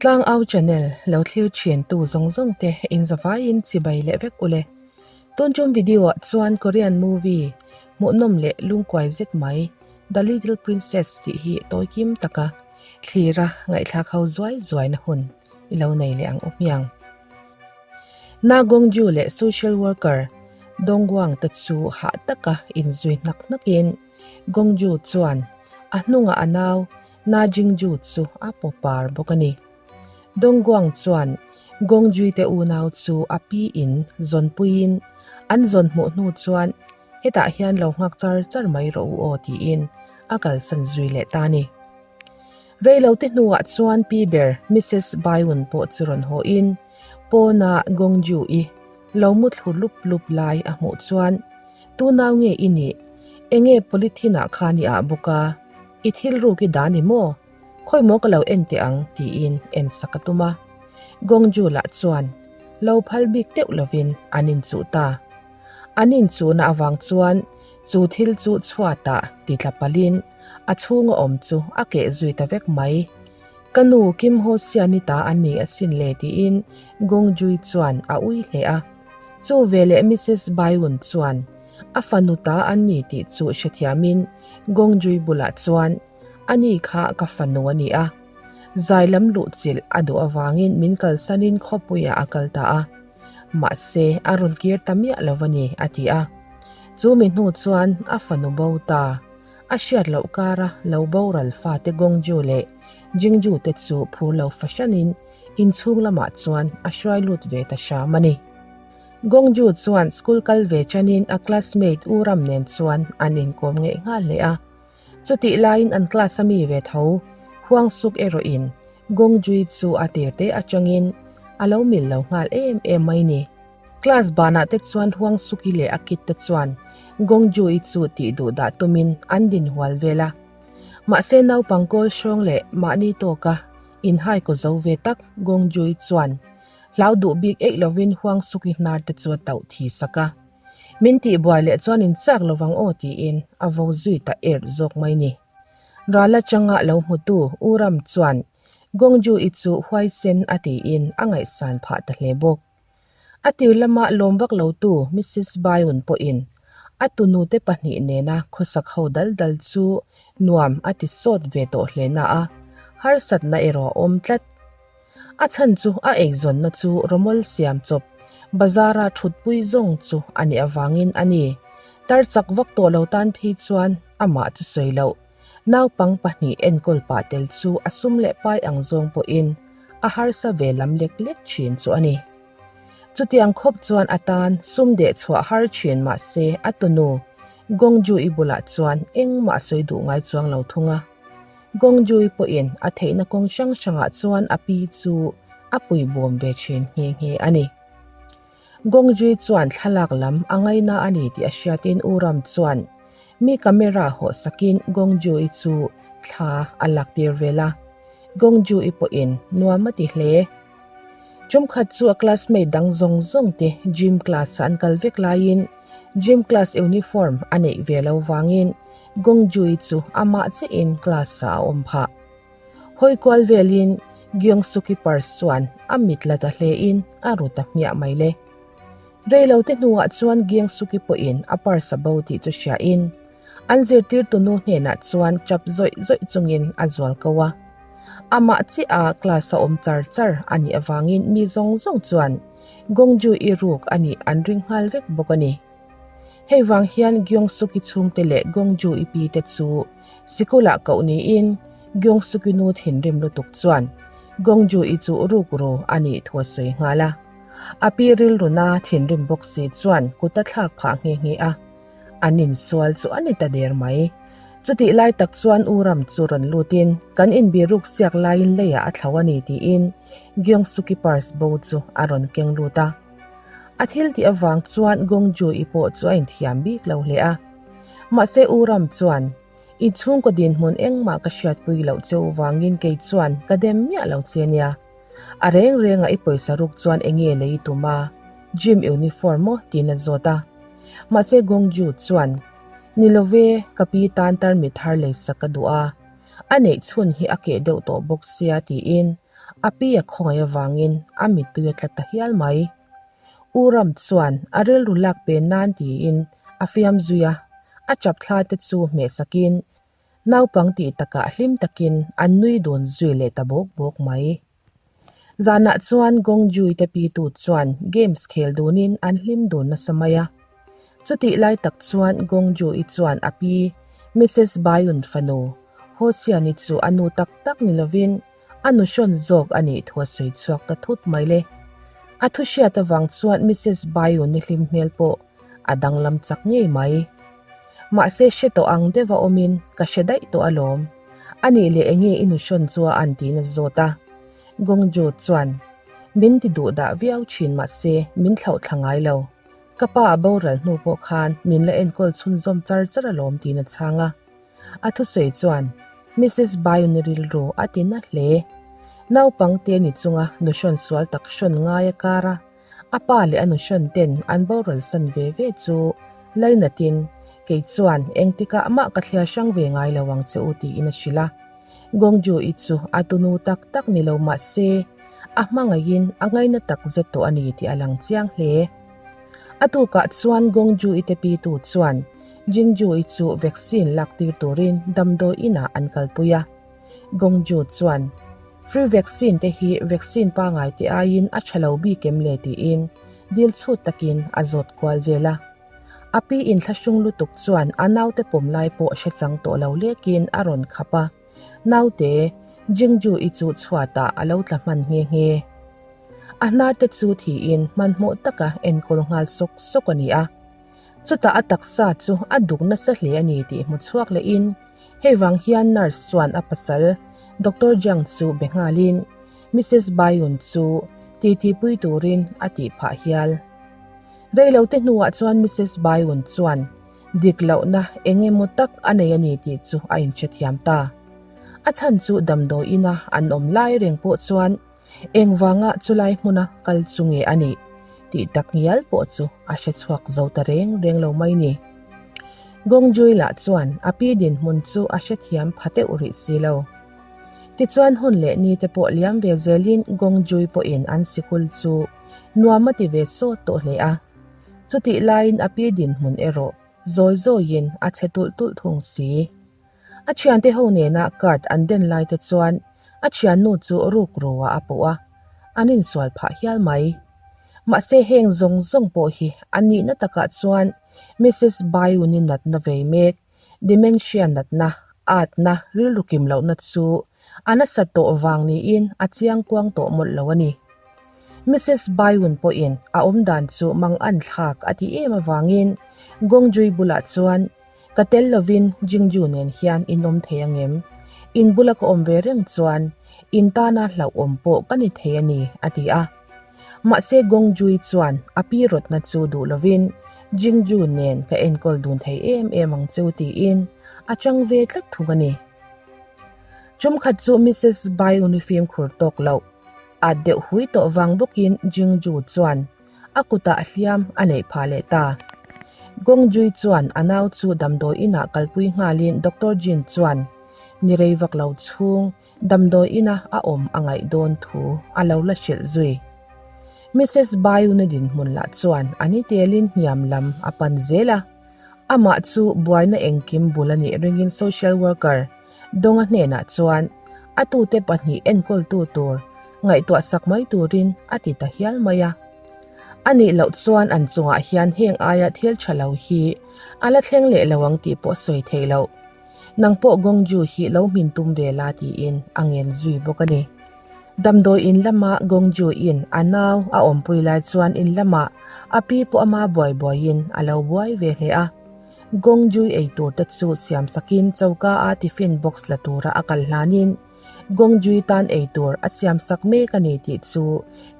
Tlangau channel lo thlir thin tu zawng zawng te in zavaiin chibai leh vek ule. Tun tum video ah chuan Korean movie hmuhnawm leh lungkuai zet mai The Little Princess tih hi tawi kim taka thlira ngaihthlak ho zuai zuai na hun i lo nei leh ang u hmiang. Na Gongju leh social worker Dongguang te chu hah taka inzui hnak hnakin Gongju chuan a hnungah a nau Na Jingju chu a paw par bawk a ni. Dongguang chuan Gongjui te unau chu a pi in zawnpuiin an zawn hmuh hnu chuan hetah hian lo nghak char char mai rawh u aw tiin a kalsan zui leh ta a ni. Reilote hnuah chuan pi ber Missus Baiun pawh chu rawn haw in pawna Gongju i lo mu thlu lup lup lai a hmuh chuan Tunau nge i nih? Enge polythene ah khan i ah bawk a? I thil ruk i dah ni maw? Khawi maw ka lo en teh ang tiin en sak a tum a. Gongju lah chuan lo phal bik deuh lovin an inchuh ta. An inchuhna avang chuan chu thil chu chhuatah ti tla palhin a chhunga awm chu a keh zui ta vek mai. Ka nu Kim Ho Sian i ta a ni asin le tiin Gongjui chuan a ui hle a. Chu veleh Missus Baiun chuan a fanu ta an ni tih chu hrethiamin Gongjui bulah chuan a ni kha ka fanu a ni a. Zai lam luhchilh a duh avangin min kalsanin khawpuiah a kal ta a. Mahse a rawn kir ta miah lo a ni a ti a. Chu mi hnu chuan a fanu bo ta. A hriat loh kara lo boral fate Gongju leh Jingju te chu phur lo fahranin inchhung lamah chuan a hruai lut ve ta hram a ni. Gongju chuan school kal ve chanin a classmate U Ram nen chuan an inkawm ngeih nghal hle a. Chutih laiin an class a mi ve tho Huang Suk erawhin Gongjui chu a tirte atangin a lo mil lo nghal em em mai ni. Class banah te chuan Huang Suki leh a kid te chuan Gongjui chu tih duh dah tumin an din hual vel a. Mahse naupang kawl hrawng leh mahni tawka inhai kaw zo ve tak Gongjui chuan hlau duh bik eih lovin Huang Suki hnar te chu a tauh thi sak a. Min tih buai leh chuan in chak lovang aw tiin a vo zui ta erh zawk mai ni. Ral atanga lo hmutu U Ram chuan Gongju-i chu huaisen a tiin a ngaihsan phah ta hle bawk. A tir lama lawm vak lotu Missus Byun pawhin a tunute pahnih nena khawsak ho dal dal chu nuam a ti sawt ve tawh hle na a, harsatna erawh a awm tlat. A chhan chu a eizawnna chu rawmawl siam chawp bazara thutpui zawng chu a nih avangin a ni. Tar chak vak tawh lo tan phei chuan amah chu sawi loh. Naupang pahnih enkawl pah tel chu a sum leh pai ang zawng pawhin a harsa ve lam lek lek thin chu a ni. Chutiang khawp chuan a tan sum deh chhuah har thin mah se a tunu Gongju-i bulah chuan engmah a sawi duh ngai chuang lo thung a. Gongju-i pawhin a theihna kawng hrang hrangah chuan a pi chu a puibawm ve thin nghe nghe a ni. Gongju chuan thlalak lam a ngaina a ni tih a hriatin U Ram chuan mi camera hawh sakin Gongju-i chu thla a lak tir vel a. Gongju-i pawhin nuam a ti hle. Tumkhat chu a classmate dang zawng zawng te gym class ah an kal vek laiin gym class uniform a neih ve lo vangin Gongju-i chu amah chiahin class ah a awm phah. Hawi kual velin Gyeongsuki purse chuan a mit la ta hlein a ru ta hmiah mai le. Reilote hnuah chuan Gyeongsuki pawhin a purse a bo tih chu hriain an zirtirtu nu hnenah chuan chap zawih zawih chungin a zual ko a. Amah chiah a class a awm char char a nih avangin mi zawng zawng chuan Gongju i ruk a nih an ring nghal vek bawk a ni. Hei vang hian Gyeongsuki chhungte leh Gongju i pi te chu Sikulah koh niin Gyeongsuki nu thinrim lutuk chuan Gongju i chu ruk ru a nih thu a sawi nghal a. A pi rilruna thinrim bawk si chuan kut a thlak phah nghe nghe a. An insual chu a ni ta der mai. Chutih lai tak chuan U Ram chu rawn lutin kan inbiruk siak laiin leiah a thlo a ni tiin Gyeongsuki purse bo chu a rawn keng lut a. A thil tih avang chuan Gongju-i pawh chu a inthiam bik lo hle a. Mahse U Ram chuan, I chhungkaw dinhmun engmah ka hriatpui loh che u vangin kei chuan ka dem miah lo che nia. A reng rengah i pawisa ruk chuan enge lei i tum a? Gym uniform maw? tiin a zawt a. Mahse Gongju chuan, Ni lo ve, ka pi tan tarmit thar lei sak ka duh a. A neih chhun hi a keh deuh tawh bawk sia tiin. A pi a khawngaih avangin a mittui a tla ta hial mai. U Ram chuan a rilru lak pen nan tiin a fiam zui a, a chap thla te chu hmeh sakin naupang tih takah hlim takin an nui dun zui leh ta bawk bawk mai. Zanah chuan Gongju te pitu chuan games khel dunin an hlim dun nasa mai a. Chutih lai tak chuan Gongju-i chuan a pi Missus Bayun fanu Hosiani chu a nu tak tak ni lovin a nu hrawn zawk a nih thu a sawi chhuak ta thut mai le. A thu hriat avang chuan Missus Bayun-i hlim hmel pawh a danglam chak ngei mai. Mahse hre tawh ang deuh a awmin ka hre daih tawh alawm. A nih leh enge i nu hrawn chu a an tiin a zawt a. Gongju chuan min ti duh dah viau thin mahse min thlauh thla ngai lo. Ka pa a boral hnu pawh khan min la enkawl chhunzawm char char alawm tiin a chhang a. A thusawi chuan Missus Bayuni rilru a ti na hle. Naupang te ni chunga nu hrawn sual tak hrawn ngai a kar a, a pa leh a nu hrawn ten an boral san ve ve chu lainatin kei chuan engtikah mah ka thliar hrang ve ngai lo ang che u tiin a hrilh a. Gongju-i chu a tunu tak tak ni lo mah se a hmangaihin a ngaina tak zet tawh a ni tih a lang chiang hle. A tukah chuan Gongju-i te pitu chuan Jingju-i chu vaccine lak tir turin damdawi inah an kalpui a. Gongju chuan, Free vaccine te hi vaccine pangai te aiin a tha lo bik em le tiin dil chhut takin a zawt kual vel a. A pi inthlahrung lutuk chuan a naute pawm lai pawh hre chang tawh lo lekin a rawn khap a. Naute, Jingju-i chu chhuatah a lo tla hman nghe nghe. A hnar te chu thiin hmanhmawh taka enkawl nghal sawk sawk a ni a. Chutah a taksa chu a duk nasa hle a ni tih hmu chhuak lehin hei vang hian nurse chuan a pasal Doctor Jiang chu be nghalin Missus Bayun chu titi pui turin a tih phah hial. Reilote hnuah chuan Missus Bayun chuan dik lohna eng emaw tak a nei a ni tih chu a inhrethiam ta. A chhan chu damdawi ina an awm lai reng pawh chuan Engvanga chulai hmuna kal chu nge a nih tih tak ngial pawh chu a hre chhuak zo ta reng reng lo mai ni. Gongjuii lah chuan a pi dinhmun chu a hrethiam pha deuh rih si lo. Tichuan hun leh ni te pawh liam ve zelin Gongjuii pawhin an sikul chu nuam a ti ve sawt tawh hle a. Chutih laiin a pi dinhmun erawh zawi zawiin a chhe tulh tulh thung si. A thiante ho nena card an den lai te chuan a thiannu chu ruk ruah a puh a, an insual phah hial mai. Mahse heng zawng zawng pawh hi a nihna takah chuan Missus Bayuni natna vei mek, dementia natna, atna, rilru kim lohna chu a nasa tawh vang niin a chiang kuang tawh mawlh lo a ni. Missus Bayun pawhin a awmdan chu mangan thlak a ti em avangin Gongjuii bulah chuan Ka tel lovin Jingju nen hian in awm thei angem? In bula ka awm ve reng chuan in tana hlauhawm pawh ka ni thei a ni, a ti a. Mahse Gongjui chuan a pi rawtna chu duh lovin Jingju nen ka enkawl dun thei em em ang cheu tiin a chang ve tlat thung a ni. Chumkhat chu Missus Bai Unifimkhur tawk loh at deuh hui tawh vang bawkin Jingju chuan A kutah hliam a neih phah leh ta. Gongjuii chuan a nau chu damdawi inah kalpui nghalin Doctor Jin chuan ni rei vak lo chhung damdawi ina a awm a ngaih dawn thu a lo la hrilh zui. Missus Bayuna dinhmun lah chuan a ni telin hniam lam a pan zel a. Amah chu buaina engkim bul a nih ringin social worker Donga hnenah chuan a tute pahnih enkawltu tur ngaihtuah sak mai turin a ti ta hial mai a. A nih loh chuan an chungah hian heng aia thil tha lo hi a la thleng leh lo ang tih pawh sawi theih loh. Nang pawh Gongju hi lo hmin tum ve la tiin a ngen zui bawk a ni. Damdawi in lama Gongju in a nau a awmpui lai chuan in lamah a pi pawh ama buai buaiin a lo buai ve hle a. Gongju ei tur te chu siam sakin choka a tiffin box la tura a kal hlanin Gongju tan ei tur a siam sak mek a ni tih chu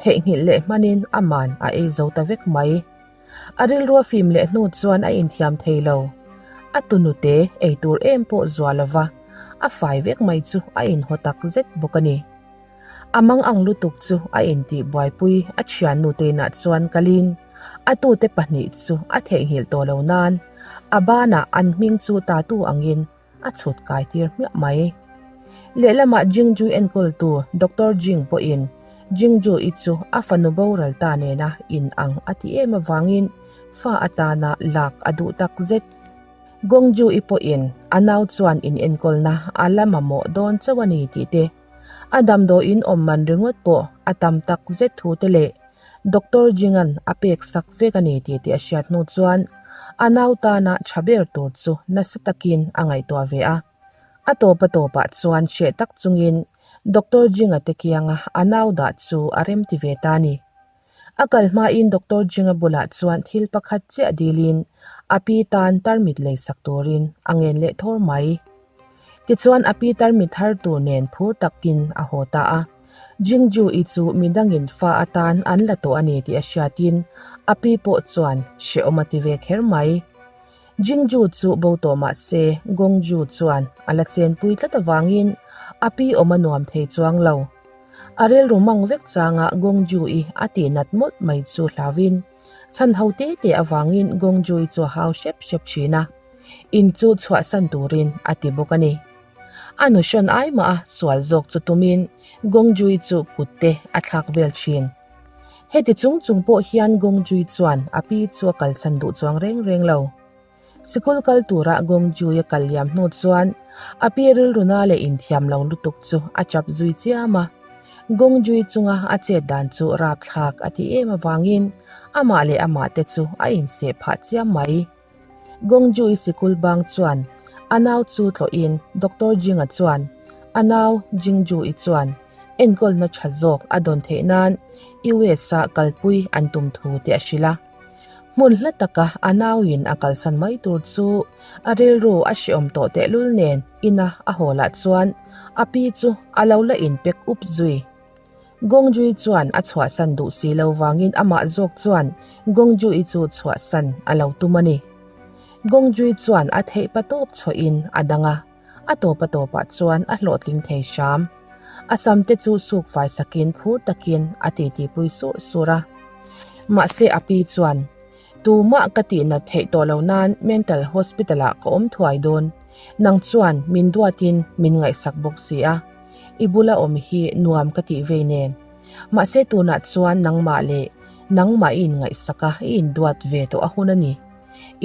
theihnghilh leh hmanin aman a ei zo ta vek mai. A rilrua fim leh hnu chuan a inthiam thei lo. A tunute ei tur em pawh zua lova a fai vek mai chu a inhaw tak zet bawk a ni. A mang ang lutuk chu a intih buaipui a thiannu te inah chuan kalin a tute pahnih chu a theihnghilh tawh lo nan a banah an hming chu tatu angin a chhut kai tir hmiah mai. Lehlamah Jingju enkawltu Doctor Jing pawhin Jingju-i chu a fanu boral ta nena in ang a ti em avangin fa atana lak a duh tak zet. Gongju-i pawhin a nau chuan inenkawlna a la mamawh dawn chauh a ni tih te, a damdawiin awm man ringawt pawh a tam tak zet thu te leh Doctor Jing-a'n a pek sak vek a ni tih te a hriat hnu chuan a nau tana tha ber tur chu nasa takin a ngaihtuah ve a. A tawp a tawpah chuan hreh tak chungin Doctor Jing-a te kianga a nau dah chu a remti ve ta a ni. A kal hmain Doctor Jinga bulah chuan thil pakhat chiah dilin a pi tan tarmit leisak turin a ngen leh thawr mai. Tichuan a pi tarmit thar tur nen phur takin a haw ta a. Jingju-i chu midangin fa atan an la tawh a ni tih a hriatin a pi pawh chuan hrehawm a ti ve kher mai. Jingju chu bo tawh mah se Gongju chuan a la chenpui tlat avangin a pi awm a nuam thei chuang lo. A rilru mang vek changa Gongju-i a tih nat mawlh mai chu hlauin chhan ho te te avangin Gongju-i chu a hau hrep hrep thin a, in chu chhuahsan turin a ti bawk a ni. A nuhrawn ai mah a sual zawk chu tumin Gongju-i chu kut te a thlak vel thin. Heti chung chung pawh hian Gongju-i chuan a pi chu a kalsan duh chuang reng reng lo. Sikul kal tura Gongju-i a kal liam hnu chuan a pi rilruna leh inthiam lo lutuk chu a chap zui chiam a. Gongju-i chunga a chet dan chu rapthlak a ti em avangin amah leh amah te chu a inseh phah chiam mai. Gongju-i sikul bang chuan a nau chu tlawhin Doctor Jing-a chuan a nau Jingju-i chuan enkawlna tha zawk a dawn theih nan US-a kalpui an tum thu te a hrilh a. Hmun hla taka a nauin a kalsan mai tur chu a rilru a hrehawm tawh tehlul nen ina a haw lah chuan a pi chu a lo la inpek up zui. Gongju-i chuan a chhuahsan duh si lo vangin amah zawk chuan Gongju-i chu chhuahsan a lo tum a ni. Gongju-i chuan a theih pa tawp chhuahin a dang a, a tawp a tawpah chuan a hlawhtling thei hram. A sam te chu suk fai sakin phur takin a titipui sur sur a. Mahse a pi chuan, Tumah ka tihnat theih tawh lo nan mental hospital ah ka awm thuai dawn. Nang chuan min duatin min ngaihsak bawk si a. I bula awm hi nuam ka tih vei nen. Mahse tunah chuan nangmah leh nangmah i inngaihsak a, i induat ve tawh a hun a ni.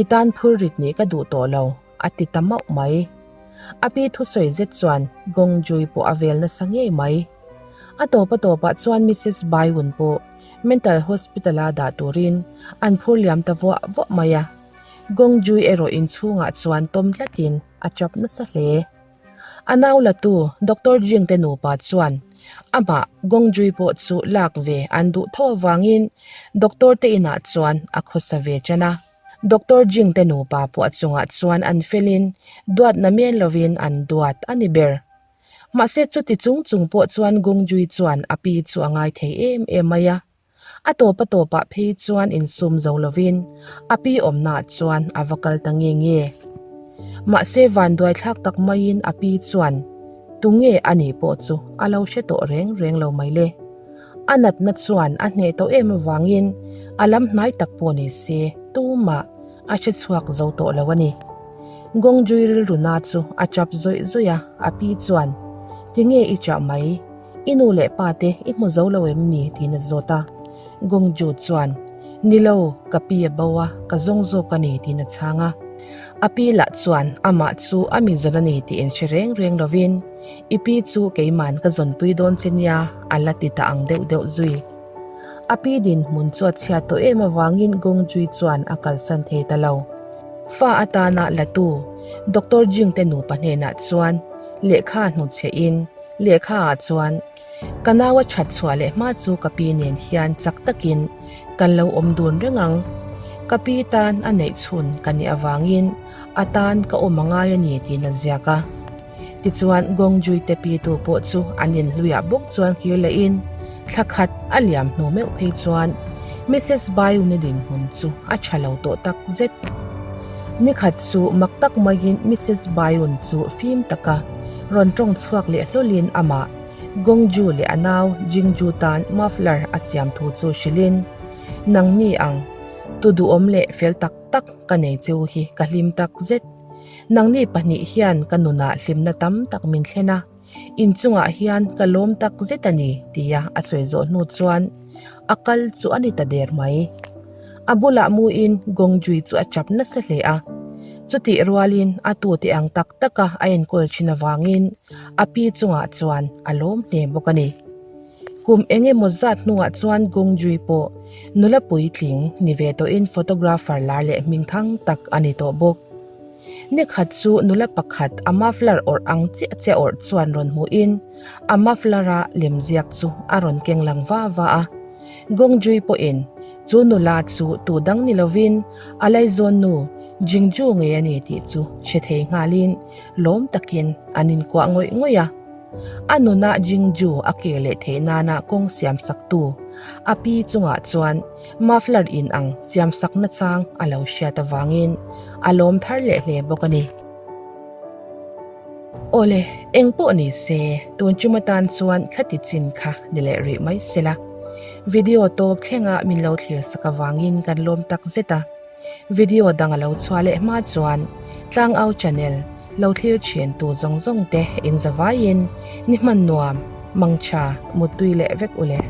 I tan phur rit nih ka duh tawh lo. A ti ta mauh mai. A pi thusawi zet chuan Gongju-i pawh a vel nasa ngei mai. A tawp a tawpah chuan Missus Baiwun pawh Mental Hospital-a dah turin an phur liam ta vuah vuah mai a. Gongju-i erawh inchhungah chuan tawm tlatin a chap nasa hle. A nau latu Doctor Jing te nupa chuan amah Gongju-i pawh chu lak ve an duh tho avangin Doctor te inah chuan a khawsa ve ṭan a. Doctor Jing te nupa pawh a chungah chuan an felin duat na men lovin an duat a ni ber. Mahse chuti chung chung pawh chuan Gung Jui chuan a pi chu a ngai thei em em mai a. A tawp a tawpah phei chuan insum zo lovin a pi awmnaah chuan a va kal ta nge nge. Mahse vanduai thlak tak maiin a pi chuan tunge a nih pawh chu a lo hre tawh reng reng lo mai le. A natna chuan a hneh tawh em avangin a lam hnai tak pawh ni se tumah a hre chhuak zo tawh lo a ni. Gongju rilru na chu a chap zawih zawih a, a pi chuan, Tinge i chah mai? I nu leh pa te i hmu zo lo em ni? tiin a zawt a. Gongju chuan, Ni lo, ka pi a bo a, ka zawng zawk a ni tiin a chhang a. A pi lah chuan amah chu a mi zawn a ni tih inhre reng reng lovin, I pi chu keiman ka zawnpui dawn che nia, a la ti ta ang deuh deuh zui. A pi dinhmun chu a chhiat tawh em avangin Gongju chuan a kalsan thei ta lo. Fa atana latu Doctor Jing te nupa hnenah chuan lehkha hnutchhe in lehkha ah chuan Ka nau a that chhuah leh hma chu ka pi nen hian chak takin kan lo awm dun reng ang. Ka pi tan a neih chhun ka nih avangin a tan ka awm a ngai a ni tiin a ziak a. Tichuan Gongju te pi tu pawh chu an inhluiah bawk chuan kir lehin thla khat a liam hnu meuh phei chuan Missus Bayuni dinhmun chu a tha lo tawh tak zet. Ni khat chu mak tak maiin Missus Bayun chu fim taka rawn tawng chhuak leh hlawlin amah Gongju leh a nau Jingju tan muffler a siam thu chu hrilhin, Nangni ang, tu duhawm leh fel tak tak ka nei cheu hi ka hlim tak zet. Nangni pahnih hian ka nunah hlimna tam tak min thlen a. In chungah hian ka lawm tak zet a ni, tia a sawi zawh hnu chuan a kal chu a ni ta der mai. A bulah muin Gongju chu a chap nasa hle a. Chutih rualin a tute ang tak taka a enkawl thin avangin a pi chungah chuan a lawm hle bawk a ni. Kum eng emaw zat hnuah chuan Gongju pawh nula puitling ni ve tawhin photographer lar leh hmingthang tak a ni tawh bawk. Ni khat chu nula pakhat a muffler awrh ang chiah chiah awrh chuan rawn hmuhin a muffler a lemziak chu a rawn keng lang va va a. Gongju pawhin chu nula chu tu dang ni lovin a laizawn nu Jingju ngei a ni tih chu hre thei nghalin lawm takin an inkuah ngawih ngawih a. A nuna Jingju a kir leh theih nana kawng siam saktu a pi chungah chuan muffler in ang siam sakna chang a lo hriat avangin a lawm thar leh hle bawk a ni. Awle, eng pawh ni se, tun chum atan chuan khati chin kha ni leh rih mai sela. Video tawp thlenga min lo thlir sak avangin kan lawm tak zet a. Video dang a lo chhuah leh hma chuan Tlangau channel lo thlir thin tu zawng zawng te in zavaiin ni hman nuam, mangtha, muttui leh vek u le.